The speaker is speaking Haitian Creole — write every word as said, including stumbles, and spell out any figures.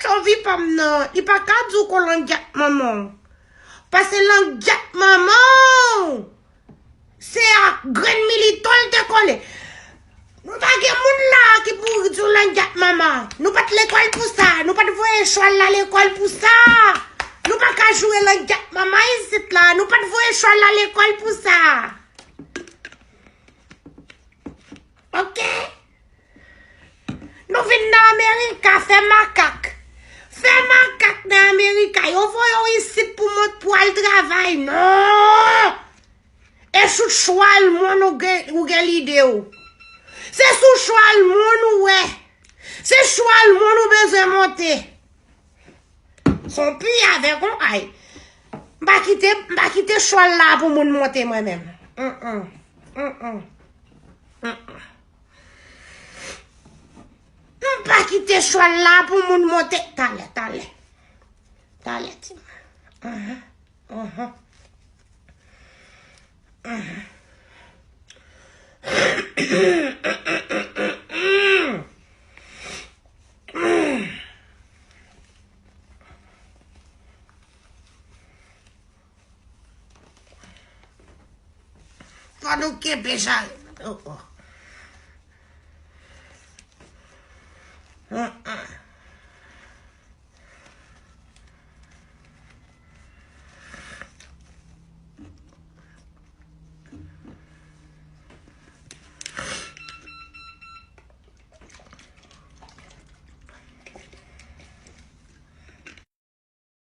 Yon vi pa m nan, li pa ka di w ko langyat manman w. Pase langyat manman w, se ak grenn milito l te kole. Nou pa gen moun la ki pou di w langyat manman. Nou pa t lekòl pou sa. Nou pa t voye chwal la lekòl pou sa. Nou pa ka joure langyat manman isit la. Nou pa t voye chwal la lekòl pou sa. Ok? Nou vin nan Amerika fè makak. Fè makak nan Amerika. Yo voye w isit pou mont pou al travay. Non! E sou chwal moun ou gen, ou gen lide w. Se sou chwal moun ou wè. Se chwal moun ou bezwen monte. Son pi avèk on ay. M pa kite, m pa kite chwal la pou moun monte mwen menm. Mm, mm. Mm, mm. Mm, mm. M pa kite chwal la pou moun monte. Talè, talè. Talè, ti mwen. Ahan, ahan. Ahan. Fò nou kenbe chal. Oh, oh. Hum, hum.